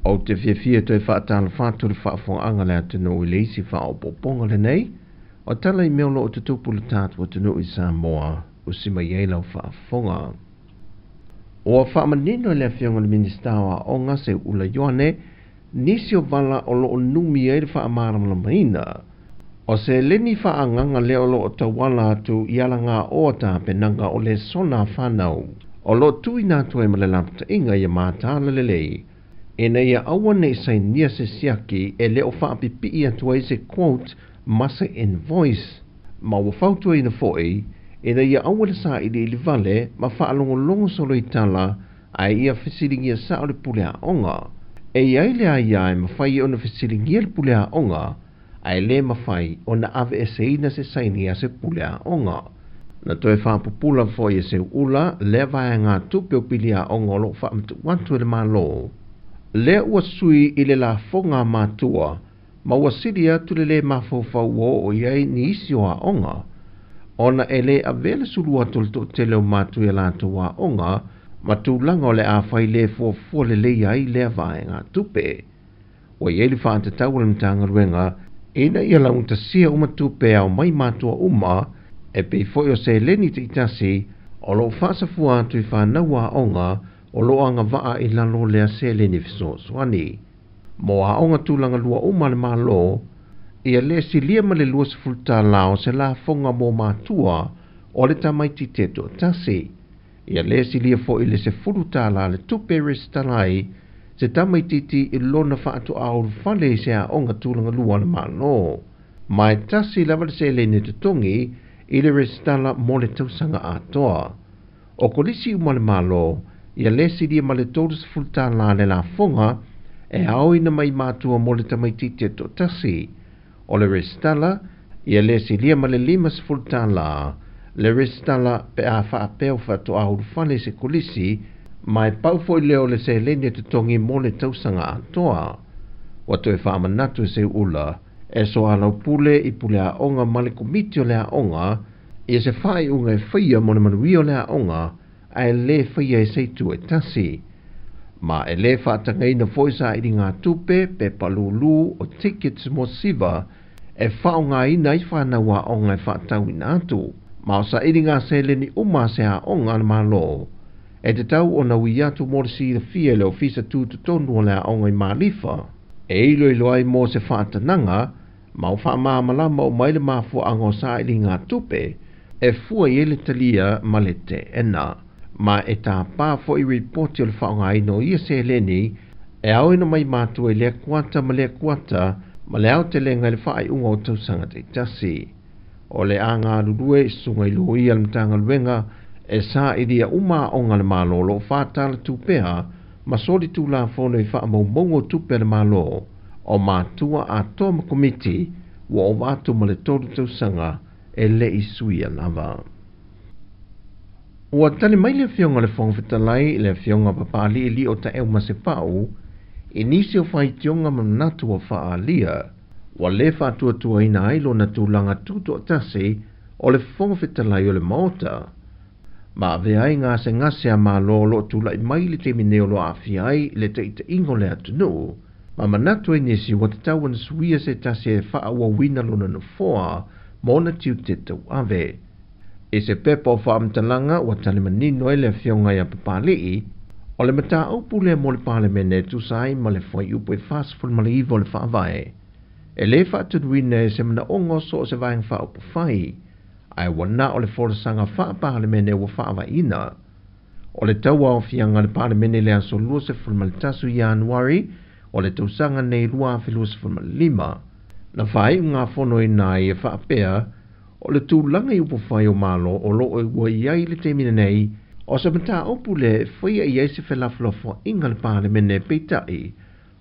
Ou te fiafia e toe faatalofa atu i le faafofogaaga a le atunuu i le isi faaopoopoga lenei o tala i mea o lo o tutupu i le tatou atunuu i Samoa usi mai ai lau faafofoga. Ua faamanino e le Afioga i le Minisita o Aoga Seuula Ioane nisi o vala o lo o numi ai le faamalamalamaina o seleni faaagaga lea o lo o tauala atu i alagaoa tapenaga o lesona a fanau o lo o tuuina atu ai ma le lapataiga ia mataala lelei ina ia aua ne i sainia se siaki e le o faapipii atu ai se quote ma se invoice ma ua fautuaina foi ina ia aua le sailiili vale ma faalogologo solo i tala ae ia fesiligia sao le pule aoga. E i ai le aia e mafai ona fesiligia le pule aoga ae le mafai ona aveeseina se saini a se pule aoga. Na toe faapupula foi e Seuula lea vaegatupe o pili aoga o lo o faamatuu atu e le Malo. Lea ua sui i le lafoga a matua ma ua sili atu le lē mafaufau ua oo i ai nisi o aoga ona e lē avea le sulu atu o le toatele o matua i a latou aoga ma tulaga o le a fai lē fuafua lelei ai lea vaegatupe. Ua i ai le faatatau a le Matagaluega ina ia laugatasia uma tupe e ao mai matua uma e pei foi o seleni taitasi o lo o faasafua atu i fanau aoga o lo o agavaa i lalo o lea seleni fesoasoani. Mo aoga tulaga lua uma a le Malo, ia lē silia ma le $20 o se lafoga mo matua o le tamaitiiti e toatasi. Ia lē silia foi le $10 le tupe e resitala ai se tamaitiiti i lona faatoa ulufale i se aoga tulaga lua a le Malo. Ma e tasi lava le seleni e totogi i le resitala mo le tausaga atoa. O kolisi uma a le Malo, ia lē silia ma le $30 le lafoga e aoina mai matua mo le tamaitiiti e toatasi. O le resitala, ia lē silia ma le $50 le resitala pe a faapea ua faatoa ulufale i se kolisi, ma e pau foi lea o le seleni e totogi mo le tausaga atoa. Ua toe faamanatu e Seuula e soalaupule i pule aoga ma le komiti o le aoga ia se faaiuga e faia mo le manuia o le aoga ae lē faia e se itu e tasi. Ma e lē faatagaina foi sailigatupe, pepa lūlū o tickets mo siva e faaaogaina ai fanau aoga e faatauina atu. Ma o sailiga seleni uma a se aoga a le Malo e tatau ona ui atu mo le silafia i le ofisa tutotonu o le aoga i Malifa e iloilo ai mo se faatanaga ma o faamalamalama uma ai le mafuaaga o sailigatupe e fua i ai le talia ma le teena. Ma e tāpā foi ripoti o le faaaogaina o ia seleni e aoina mai matua i lea kuata ma lea kuata ma le aotelega i le faaiuga o tausaga taitasi. O le a galulue i susuga i loia a le Matagaluega e sailia uma aoga a le Malo o lo o faatala tupea ma soli tulafono i faamaumauga o tupe a le Malo o matua atoa ma komiti ua ova atu ma le 3 tausaga e le i suia lava. Ua tali mai le Afioga i le Fofoga Fetalai i le Afioga Papali'ili'i o Taeu Masepau i nisi o faitioga ma manatu ua faaalia ua lē faatuatuaina ai lona tulaga tutoatasi o le Fofoga Fetalai o le Maota. Ma avea ai gasegase a Malo o lo o tula'i mai i le taimi nei o lo o aafia ai le taitaiga o le atunuu ma manatu ai nisi ua tatau ona suia se tasi e faaauauina lona nofoa ma ona tiute tauave. I se pepa o faamatalaga ua tali manino ai le Afioga ia Papali'i o le mataupu lea mo le Palemene e tusa ai ma le fuaiupu e 49 o le Faavae. E lē faatunuina e se manaoga o so o se vaega faaupufai ae ua na o le folasaga faapalemene ua faavaeina. O le tauaofiaga a le Palemene i le aso 21 Ianuari o le tausaga nei 2025 na faaiugafonoina ai e faapea o le tulaga i upufai o Malo o lo o ua i ai i le taimi lenei o se mataupu lea e faia i ai se felafolafoaiga a le Palemene peitai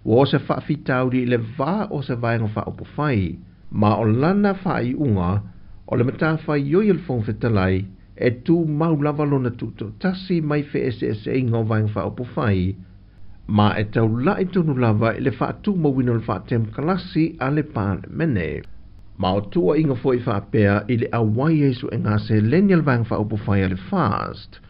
ua o se faafitauli i le va o se vaega faaupufai ma o lana faaiuga o le matafaioi a le Fofoga Fetalai e tumau lava lona tutoatasi mai feeseeseaiga o vaega faaupufai ma e taula'i tonu lava i le faatumauina o le faatemokarasi a le Palemene. Ma o tuuaiga foi faapea i le auai ai suega seleni a le vaega faaupufai a le FAST.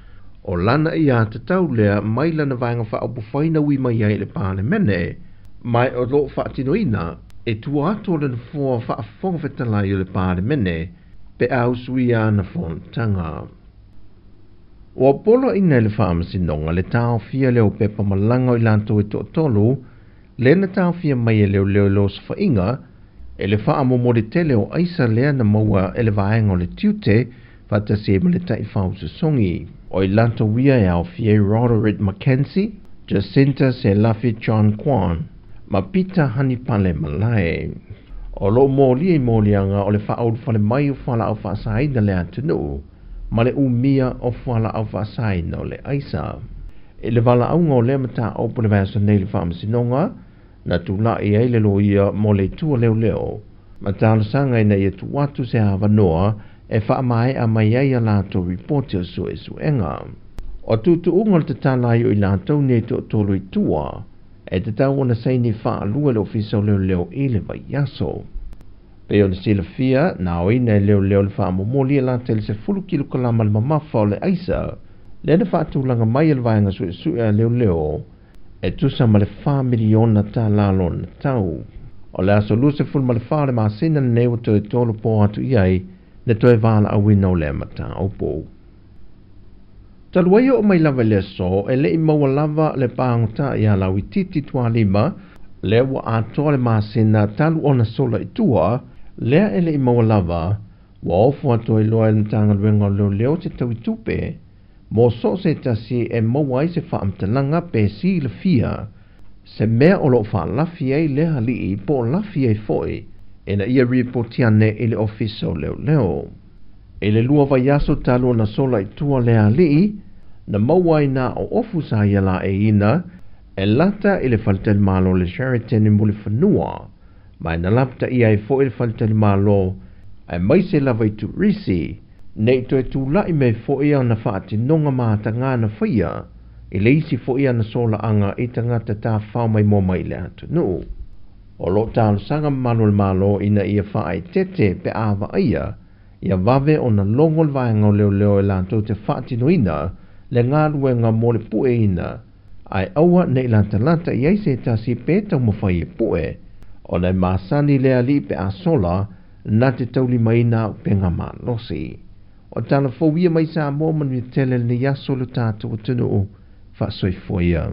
O lana aiatatau lea mai lana Vaega Faaupufai na ui mai ai i le Palemene, ma o lo o faatinoina e tua atu o le Nofoa Faa-Fofoga Fetalai o le Palemene pe a usuia ana fonotaga. Ua poloaiina e le Faamasinoga le taofia lea o pepa malaga o i latou e toatolu lea na taofia mai e leoleo i le osofaiga e le faamomoli tele o aisa lea na maua e le vaega o le tiute faatasi ai ma le taifau sosogi. O i latou ia e aofia ai Roderick McKenzie, Jacinta Selafi John Kwan ma Peter Hanipale Malae. O lo o molia i moliaga o le faaulufale mai o fualaau faasaina le atunuu ma le umia o fualaau faasaina o le aisa. I le valaauga o lea mataupu i le vaiaso nei i le Faamasinoga, na tulai ai le loia mo le itu a leoleo ma talosaga ina ia tuu atu se avanoa e faamaea mai ai a latou ripoti o suesuega. O tuutuuga o le tatala ai o i latou nei toatolu i tua, e tatau ona saini faalua e le Ofisa o Leoleo i le vaiaso. Pei ona silafia, na aoina e leoleo le faamomoli e lata i le 10 kilokalama le mamafa o le aisa, lea na faatulaga mai e le vaega suesue a leoleo e tusa ma le $4 miliona lona tau. O le aso 24 o le masina lenei ua toe tolu po atu i ai le toe valaauina o lea mataupu. Talu ai oo mai lava i le aso, e le i maua lava le pagota ia Lauitiiti Tualima, lea ua atoa le masina talu ona sola i tua, lea e le i maua lava, ua ofo atu ai loa e le Matagaluega o Leoleo se tauitupe, mo so o se tasi e maua ai se faamatalaga pe silafia, se mea o lo o faalafi ai lea alii po o lafi ai foi, ina ia ripoti ane i le Ofisa o Leoleo. I le lua vaiaso talu ona sola i tua lea alii, na maua ai na o ofu sa ia laeiina e lata i le faletalimalo o le Sheraton i Mulifanua, ma e na lapataia ai foi le faletalimalo aemaise lava i turisi, nei toe tula'i mai foi ana faatinoga matagā na faia i le isi foi ana solaaga i tagata tafafao maimoa mai i le atunuu. O lo o talosaga mamalu o le Malo ina ia faaeteete pe a vaaia ia vave ona logo le vaega o leoleo e latou te faatinoina le galuega mo le pueina, ae aua nei latalata i ai se tasi pe taumafai e pue, ona e masani le alii pe a sola na te taulimaina auupega malosi. O tala fou ia mai Samoa manuia tele lenei aso lo tatou atunuu. Faasoifua ia.